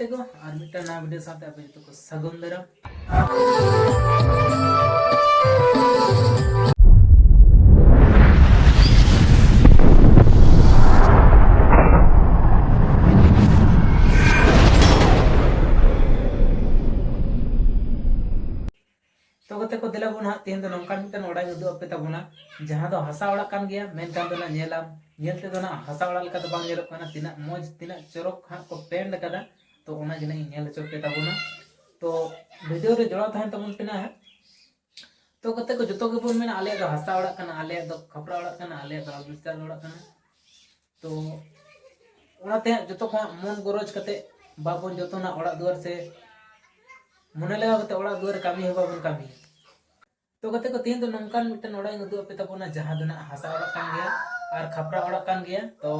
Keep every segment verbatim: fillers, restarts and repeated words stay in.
ᱛᱮᱜᱚ ᱟᱨ ᱢᱤᱫᱴᱟᱝ ᱱᱟᱣᱟ ᱵᱷᱤᱰᱤᱭᱳ ᱥᱟᱶᱛᱮ ᱟᱯᱮ ᱡᱚᱛᱚ ᱠᱚ ᱥᱟᱹᱜᱩᱱ ᱫᱟᱨᱟᱢ᱾ ᱛᱚ ᱜᱟᱛᱮ ᱠᱚ, ᱫᱮᱞᱟ ᱵᱚᱱ ᱦᱟᱸᱜ ᱛᱮᱦᱮᱧ ᱫᱚ ᱱᱚᱝᱠᱟᱱ ᱢᱤᱫᱴᱟᱝ ᱚᱲᱟᱜ ᱤᱧ ᱩᱫᱩᱜ ᱟᱯᱮ ᱛᱟᱵᱚᱱᱟ, ᱡᱟᱦᱟᱸ ᱫᱚ ᱦᱟᱥᱟ ᱚᱲᱟᱜ ᱠᱟᱱ ᱜᱮᱭᱟ, ᱢᱮᱱᱠᱷᱟᱱ ᱫᱚ ᱱᱟᱜ ᱧᱮᱞᱟᱢ, ᱧᱮᱞ ᱛᱮᱫᱚ ᱱᱟᱜ ᱦᱟᱥᱟ ᱚᱲᱟᱜ ᱞᱮᱠᱟ ᱫᱚ ᱵᱟᱝ ᱧᱮᱞᱚᱜ ᱠᱟᱱᱟ᱾ ᱛᱤᱱᱟᱹᱜ ᱢᱚᱡᱽ, ᱛᱤᱱᱟᱹᱜ ᱪᱚᱨᱚᱠ ᱦᱟᱸᱜ ᱠᱚ ᱯᱮᱱᱴ ᱟᱠᱟᱫᱟ, ᱛᱚ ᱚᱱᱟ ᱜᱮ ᱱᱟᱜ ᱤᱧ ᱧᱮᱞ ᱦᱚᱪᱚ ᱯᱮ ᱛᱟᱵᱚᱱᱟ᱾ ᱛᱚ ᱵᱷᱤᱰᱤᱭᱳ ᱨᱮ ᱡᱚᱲᱟᱣ ᱛᱟᱦᱮᱱ ᱛᱟᱵᱚᱱ ᱯᱮ ᱱᱟᱜ᱾ ᱛᱚ ᱜᱟᱛᱮ ᱠᱚ, ᱡᱚᱛᱚ ᱜᱮᱵᱚᱱ ᱢᱮᱱᱟ, ᱟᱞᱮᱭᱟᱜ ᱫᱚ ᱦᱟᱥᱟ ᱚᱲᱟᱜ ᱠᱟᱱᱟ, ᱟᱞᱮᱭᱟᱜ ᱫᱚ ᱠᱷᱟᱯᱨᱟ ᱚᱲᱟᱜ ᱠᱟᱱᱟ, ᱟᱞᱮᱭᱟᱜ ᱫᱚ ᱟᱞᱵᱮᱥᱴᱟᱨ ᱚᱲᱟᱜ ᱠᱟᱱᱟ᱾ ᱛᱚ ᱚᱱᱟᱛᱮ ᱦᱟᱸᱜ ᱡᱚᱛᱚ ᱠᱚ ᱦᱟᱸᱜ ᱢᱚᱱ ᱜᱚᱨᱚᱡᱽ ᱠᱟᱛᱮ ᱵᱟᱵᱚᱱ ᱡᱚᱛᱚᱱᱟ ᱚᱲᱟᱜ ᱫᱩᱣᱟᱹᱨ ᱥᱮ ᱢᱚᱱᱮ ᱞᱟᱜᱟᱣ ᱠᱟᱛᱮ ᱚᱲᱟᱜ ᱫᱩᱣᱟᱹᱨ ᱠᱟᱹᱢᱤ ᱦᱚᱸ ᱵᱟᱵᱚᱱ ᱠᱟᱹᱢᱤᱭᱟ᱾ ᱛᱚ ᱜᱟᱛᱮ ᱠᱚ, ᱛᱮᱦᱮᱧ ᱫᱚ ᱱᱚᱝᱠᱟᱱ ᱢᱤᱫᱴᱮᱱ ᱚᱲᱟᱜ ᱤᱧ ᱩᱫᱩᱜ ᱟᱯᱮ ᱛᱟᱵᱚᱱᱟ, ᱡᱟᱦᱟᱸ ᱫᱚ ᱱᱟᱜ ᱦᱟᱥᱟ ᱚᱲᱟᱜ ᱠᱟᱱ ᱜᱮᱭᱟ ᱟᱨ ᱠᱷᱟᱯᱨᱟ ᱚᱲᱟᱜ ᱠᱟᱱ ᱜᱮᱭᱟ᱾ ᱛᱚ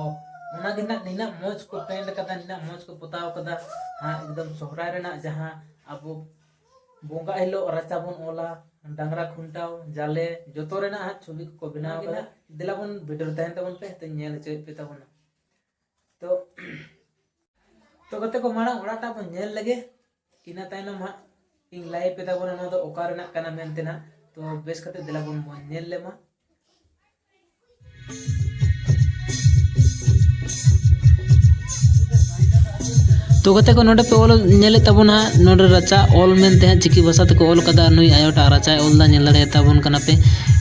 ᱚᱱᱟ ᱜᱮ ᱱᱟᱜ ᱱᱤᱱᱟᱹᱜ ᱢᱚᱡᱽ ᱠᱚ ᱯᱮᱱᱴ ᱠᱟᱫᱟ, ᱱᱤᱱᱟᱹᱜ ᱢᱚᱡᱽ ᱠᱚ ᱯᱚᱛᱟᱣ ᱠᱟᱫᱟ᱾ ᱦᱟᱸᱜ ᱮᱠᱫᱚᱢ ᱥᱚᱦᱨᱟᱭ ᱨᱮᱱᱟᱜ ᱡᱟᱦᱟᱸ ᱟᱵᱚ ᱵᱚᱸᱜᱟ ᱦᱤᱞᱳᱜ ᱨᱟᱪᱟ ᱵᱚᱱ ᱚᱞᱟ, ᱰᱟᱝᱨᱟ ᱠᱷᱩᱱᱴᱟᱹᱣ, ᱡᱟᱞᱮ, ᱡᱚᱛᱚ ᱨᱮᱱᱟᱜ ᱦᱟᱸᱜ ᱪᱷᱚᱵᱤ ᱠᱚᱠᱚ ᱵᱮᱱᱟᱣ ᱠᱟᱫᱟ᱾ ᱫᱮᱞᱟ ᱵᱚᱱ ᱵᱷᱤᱰᱤᱭᱳ ᱨᱮ ᱛᱟᱦᱮᱱ ᱛᱟᱵᱚᱱ ᱯᱮ, ᱛᱚ ᱧᱮᱞ ᱦᱚᱪᱚᱭᱮᱫ ᱯᱮ ᱛᱟᱵᱚᱱᱟ᱾ ᱛᱚ ᱛᱚ ᱜᱟᱛᱮ ᱠᱚ, ᱢᱟᱲᱟᱝ ᱚᱲᱟᱜᱴᱟᱜ ᱵᱚᱱ ᱧᱮᱞ ᱞᱮᱜᱮ, ᱤᱱᱟᱹ ᱛᱟᱭᱱᱚᱢ ᱦᱟᱸᱜ ᱤᱧ ᱞᱟᱹᱭ ᱟᱯᱮ ᱛᱟᱵᱚᱱᱟ ᱱᱚᱣᱟ ᱫᱚ ᱚᱠᱟ ᱨᱮᱱᱟᱜ ᱠᱟᱱᱟ ᱢᱮᱱᱛᱮ ᱱᱟᱜ᱾ ᱛᱚ ᱵᱮᱥ ᱠᱟᱛᱮ ᱫᱮᱞᱟ ᱵᱚᱱ, ᱵᱚᱱ ᱧᱮᱞ ᱞᱮᱢᱟ᱾ ᱛᱚ ᱜᱟᱛᱮ ᱠᱚ, ᱱᱚᱰᱮ ᱯᱮ ᱚᱞ ᱧᱮᱞᱮᱫ ᱛᱟᱵᱚᱱᱟ, ᱱᱚᱰᱮ ᱨᱟᱪᱟ ᱚᱞ ᱢᱮᱱᱛᱮ ᱦᱟᱸᱜ ᱪᱤᱠᱤ ᱵᱷᱟᱥᱟ ᱛᱮᱠᱚ ᱚᱞ ᱠᱟᱫᱟ᱾ ᱱᱩᱭ ᱟᱭᱳᱴᱟᱜ ᱨᱟᱪᱟᱭ ᱚᱞ ᱫᱟ, ᱧᱮᱞ ᱫᱟᱲᱮᱭᱟᱛᱟ ᱵᱚᱱ ᱠᱟᱱᱟ ᱯᱮ᱾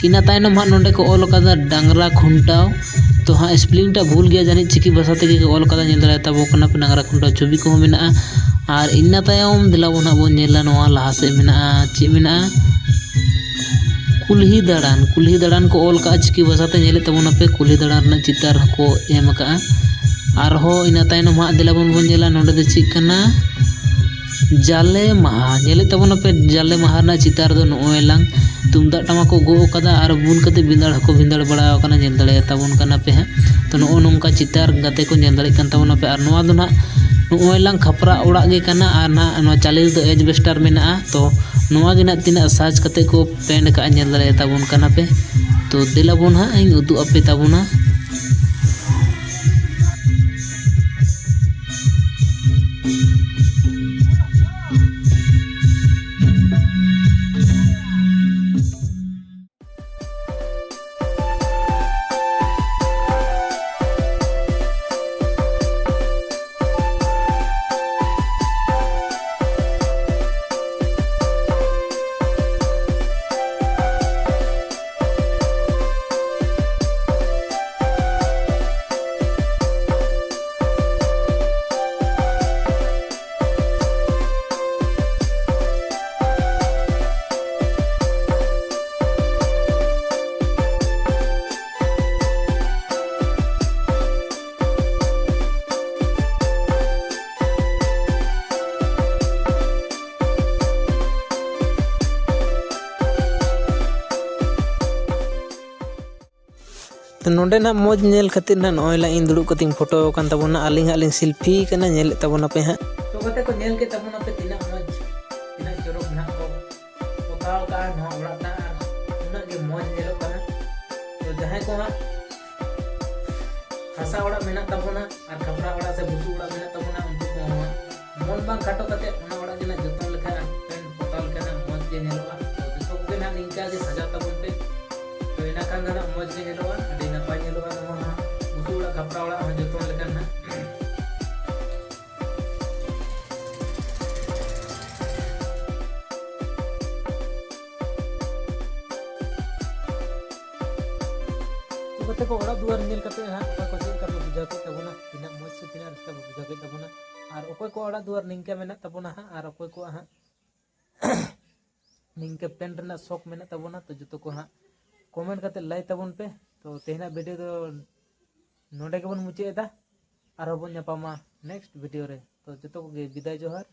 ᱤᱱᱟᱹ ᱛᱟᱭᱱᱚᱢ ᱦᱟᱸᱜ ᱱᱚᱰᱮ ᱠᱚ ᱚᱞ ᱠᱟᱫᱟ ᱰᱟᱝᱨᱟ ᱠᱷᱩᱱᱴᱟᱹᱣ᱾ ᱛᱚ ᱦᱟᱸᱜ ᱥᱯᱮᱞᱤᱝ ᱴᱟᱜ ᱵᱷᱩᱞ ᱜᱮᱭᱟ ᱡᱟᱹᱱᱤᱡ, ᱪᱤᱠᱤ ᱵᱷᱟᱥᱟ ᱛᱮᱜᱮ ᱠᱚ ᱚᱞ ᱠᱟᱫᱟ, ᱧᱮᱞ ᱫᱟᱲᱮᱭᱟᱛᱟ ᱵᱚᱱ ᱠᱟᱱᱟ ᱯᱮ᱾ ᱰᱟᱝᱨᱟ ᱠᱷᱩᱱᱴᱟᱹᱣ ᱪᱷᱚᱵᱤ ᱠᱚᱦᱚᱸ ᱢᱮᱱᱟᱜᱼᱟ᱾ ᱟᱨ ᱤᱱᱟᱹ ᱛᱟᱭᱚᱢ ᱫᱮᱞᱟ ᱵᱚᱱ ᱦᱟᱸᱜ ᱵᱚᱱ ᱧᱮᱞᱟ ᱱᱚᱣᱟ ᱞᱟᱦᱟ ᱥᱮᱫ ᱢᱮᱱᱟᱜᱼᱟ, ᱪᱮᱫ ᱢᱮᱱᱟᱜᱼᱟ? ᱠᱩᱞᱦᱤ ᱫᱟᱬᱟᱱ, ᱠᱩᱞᱦᱤ ᱫᱟᱬᱟᱱ ᱠᱚ ᱚᱞ ᱠᱟᱜᱼᱟ ᱪᱤᱠᱤ ᱵᱷᱟᱥᱟᱛᱮ, ᱧᱮᱞᱮᱫ ᱛᱟᱵᱚᱱᱟᱯᱮ ᱠᱩᱞᱦᱤ ᱫᱟᱬᱟᱱ ᱨᱮᱱᱟᱜ ᱪᱤᱛᱟᱹᱨ ᱦᱚᱸᱠᱚ ᱮᱢ ᱠᱟᱜᱼᱟ᱾ ᱟᱨᱦᱚᱸ ᱤᱱᱟᱹ ᱛᱟᱭᱱᱚᱢ ᱦᱟᱸᱜ ᱫᱮᱞᱟ ᱵᱚᱱ, ᱵᱚᱱ ᱧᱮᱞᱟ ᱱᱚᱰᱮ ᱫᱚ ᱪᱮᱫ ᱠᱟᱱᱟ? ᱡᱟᱞᱮ ᱢᱟᱦᱟ, ᱧᱮᱞᱮᱫ ᱛᱟᱵᱚᱱᱟᱯᱮ ᱡᱟᱞᱮ ᱢᱟᱦᱟ ᱨᱮᱱᱟᱜ ᱪᱤᱛᱟᱹᱨ ᱫᱚ ᱱᱚᱜᱼᱚᱭ ᱞᱟᱝ ᱛᱩᱢᱫᱟᱜ ᱴᱟᱢᱟᱠ ᱠᱚ ᱜᱚᱜ ᱠᱟᱫᱟ ᱟᱨ ᱵᱩᱞ ᱠᱟᱛᱮ ᱵᱷᱤᱸᱫᱟᱹᱲ ᱦᱚᱸᱠᱚ ᱵᱷᱤᱸᱫᱟᱹᱲ ᱵᱟᱲᱟ ᱟᱠᱟᱱᱟ, ᱧᱮᱞ ᱫᱟᱲᱮᱭᱟᱛᱟ ᱵᱚᱱ ᱠᱟᱱᱟ ᱯᱮ ᱦᱟᱸᱜ᱾ ᱛᱚ ᱱᱚᱜᱼᱚ ᱱᱚᱝᱠᱟ ᱪᱤᱛᱟᱹᱨ ᱜᱟᱛᱮ ᱠᱚ ᱧᱮᱞ ᱫᱟᱲᱮᱭᱟᱜ ᱠᱟᱱ ᱛᱟᱵᱚᱱᱟᱯᱮ᱾ ᱟᱨ ᱱᱚᱣᱟ ᱫᱚ ᱱᱟᱦᱟᱜ ᱱᱚᱜᱼᱚᱭ ᱞᱟᱝ ᱠᱷᱟᱯᱨᱟ ᱚᱲᱟᱜ ᱜᱮ ᱠᱟᱱᱟ ᱟᱨ ᱱᱟᱦᱟᱜ ᱱᱚᱣᱟ ᱪᱟᱹᱞᱤ ᱨᱮᱫᱚ ᱮᱡᱽᱵᱮᱥᱴᱟᱨ ᱢᱮᱱᱟᱜᱼᱟ᱾ ᱛᱚ ᱱᱚᱣᱟ ᱜᱮ ᱱᱟᱦᱟᱜ ᱛᱤᱱᱟᱹᱜ ᱥᱟᱡᱽ ᱠᱟᱛᱮ ᱠᱚ ᱯᱮᱱᱴ ᱠᱟᱜᱼᱟ, ᱧᱮᱞ ᱫᱟᱲᱮᱭᱟᱛᱟ ᱵᱚᱱ ᱠᱟᱱᱟ ᱯᱮ᱾ ᱛᱚ ᱫᱮᱞᱟ ᱵᱚᱱ ᱦᱟᱸᱜ ᱤᱧ ᱩᱫᱩᱜ ᱟᱯᱮ ᱛᱟᱵᱚᱱᱟ᱾ ᱱᱚᱰᱮ ᱱᱟᱜ ᱢᱚᱡᱽ ᱧᱮᱞ ᱠᱷᱟᱹᱛᱤᱨ ᱱᱟᱜ ᱱᱚᱜᱼᱚᱭ ᱞᱟᱝ ᱤᱧ ᱫᱩᱲᱩᱵ ᱠᱟᱛᱮᱧ ᱯᱷᱳᱴᱳ ᱟᱠᱟᱱ ᱛᱟᱵᱚᱱᱟ᱾ ᱟᱹᱞᱤᱧ ᱦᱟᱸᱜ ᱞᱤᱧ ᱥᱮᱞᱯᱷᱤ ᱠᱟᱱᱟ, ᱧᱮᱞᱮᱫ ᱛᱟᱵᱚᱱᱟᱯᱮ ᱦᱟᱸᱜ᱾ ᱛᱚ ᱜᱟᱛᱮ ᱠᱚ, ᱧᱮᱞ ᱠᱮᱫ ᱛᱟᱵᱚᱱᱟᱯᱮ ᱛᱤᱱᱟᱹᱜ ᱢᱚᱡᱽ, ᱛᱤᱱᱟᱹᱜ ᱪᱚᱨᱚᱠ ᱱᱟᱜ ᱠᱚ ᱯᱚᱛᱟᱣ ᱠᱟᱜᱼᱟ ᱱᱚᱣᱟ ᱚᱲᱟᱜ ᱨᱮᱱᱟᱜ, ᱟᱨ ᱩᱱᱟᱹᱜ ᱜᱮ ᱢᱚᱡᱽ ᱧᱮᱞᱚᱜ ᱠᱟᱱᱟ᱾ ᱛᱚ ᱡᱟᱦᱟᱸᱭ ᱠᱚ ᱦᱟᱸᱜ ᱦᱟᱥᱟ ᱚᱲᱟᱜ ᱢᱮᱱᱟᱜ ᱛᱟᱵᱚᱱᱟ ᱟᱨ ᱠᱷᱟᱯᱨᱟ ᱚᱲᱟᱜ ᱥᱮ ᱵᱩᱥᱩᱵ ᱚᱲᱟᱜ ᱢᱮᱱᱟᱜ ᱛᱟᱵᱚᱱᱟ, ᱩᱱᱠᱩ ᱠᱚᱦᱚᱸ ᱢᱚᱱ ᱵᱟᱝ ᱠᱷᱟᱴᱚ ᱠᱟᱛᱮ ᱚᱱᱟ ᱚᱲᱟᱜ ᱜᱮ ᱱᱟᱜ ᱡᱚᱛᱚᱱ ᱞᱮᱠᱷᱟᱱ ᱟᱨ ᱯᱮᱱᱴ ᱯᱚᱛᱟᱣ ᱞᱮᱠᱷᱟᱱ ᱱᱟᱜ ᱢᱚᱡᱽ ᱜᱮ ᱧᱮᱞᱚᱜᱼᱟ᱾ ᱛᱚ ᱡᱚᱛᱚ ᱠᱚᱜᱮ ᱱᱟᱜ ᱱᱤᱝᱠᱟ ᱜᱮ ᱥᱟᱡᱟᱣ ᱛᱟᱵᱚᱱ ᱯᱮ᱾ ᱛᱚ ᱤᱱᱟᱹ ᱠᱷᱟᱱ ᱫᱚ ᱱᱟᱜ ᱢᱚᱡᱽ ᱜᱮ ᱧᱮᱞᱚᱜᱼᱟ, ᱟᱹᱰᱤ ᱱᱟᱯᱟᱭ ᱧᱮᱞᱚᱜᱼᱟ᱾ ᱱᱚᱣᱟ ᱦᱟᱸᱜ ᱵᱩᱥᱩᱵ ᱚᱲᱟᱜ ᱠᱷᱟᱯᱨᱟ ᱚᱲᱟᱜ ᱦᱚᱸ ᱡᱚᱛᱚᱱ ᱞᱮᱠᱷᱟᱱ ᱱᱟᱜ᱾ ᱛᱚ ᱜᱟᱛᱮ ᱠᱚ, ᱚᱲᱟᱜ ᱫᱩᱣᱟᱹᱨ ᱧᱮᱞ ᱠᱟᱛᱮ ᱦᱟᱸᱜ ᱚᱠᱟ ᱠᱚ ᱪᱮᱫ ᱞᱮᱠᱟ ᱯᱮ ᱵᱩᱡᱷᱟᱹᱣ ᱠᱮᱫ ᱛᱟᱵᱚᱱᱟ, ᱛᱤᱱᱟᱹᱜ ᱢᱚᱡᱽ ᱥᱮ ᱛᱤᱱᱟᱹᱜ ᱨᱟᱹᱥᱠᱟᱹ ᱯᱮ ᱵᱩᱡᱷᱟᱹᱣ ᱠᱮᱫ ᱛᱟᱵᱚᱱᱟ, ᱟᱨ ᱚᱠᱚᱭ ᱠᱚ ᱚᱲᱟᱜ ᱫᱩᱣᱟᱹᱨ ᱱᱤᱝᱠᱟᱹ ᱢᱮᱱᱟᱜ ᱛᱟᱵᱚᱱᱟ ᱦᱟᱸᱜ, ᱟᱨ ᱚᱠᱚᱭ ᱠᱚᱣᱟᱜ ᱦᱟᱸᱜ ᱱᱤᱝᱠᱟᱹ ᱯᱮᱱᱴ ᱨᱮᱱᱟᱜ ᱥᱚᱠ ᱢᱮᱱᱟᱜ ᱛᱟᱵᱚᱱᱟ, ᱛᱚ ᱡᱚᱛᱚ ᱠᱚ ᱦᱟᱸᱜ ᱠᱚᱢᱮᱱᱴ ᱠᱟᱛᱮ ᱞᱟᱹᱭ ᱛᱟᱵᱚᱱ ᱯᱮ᱾ ᱛᱚ ᱛᱮᱦᱮᱧᱟᱜ ᱵᱷᱤᱰᱤᱭᱳ ᱫᱚ ᱱᱚᱰᱮ ᱜᱮᱵᱚᱱ ᱢᱩᱪᱟᱹᱫ ᱮᱫᱟ, ᱟᱨᱦᱚᱸ ᱵᱚᱱ ᱧᱟᱯᱟᱢᱟ ᱱᱮᱠᱥᱴ ᱵᱷᱤᱰᱤᱭᱳ ᱨᱮ᱾ ᱛᱚ ᱡᱚᱛᱚ ᱠᱚᱜᱮ ᱵᱤᱫᱟᱭ, ᱡᱚᱦᱟᱨ᱾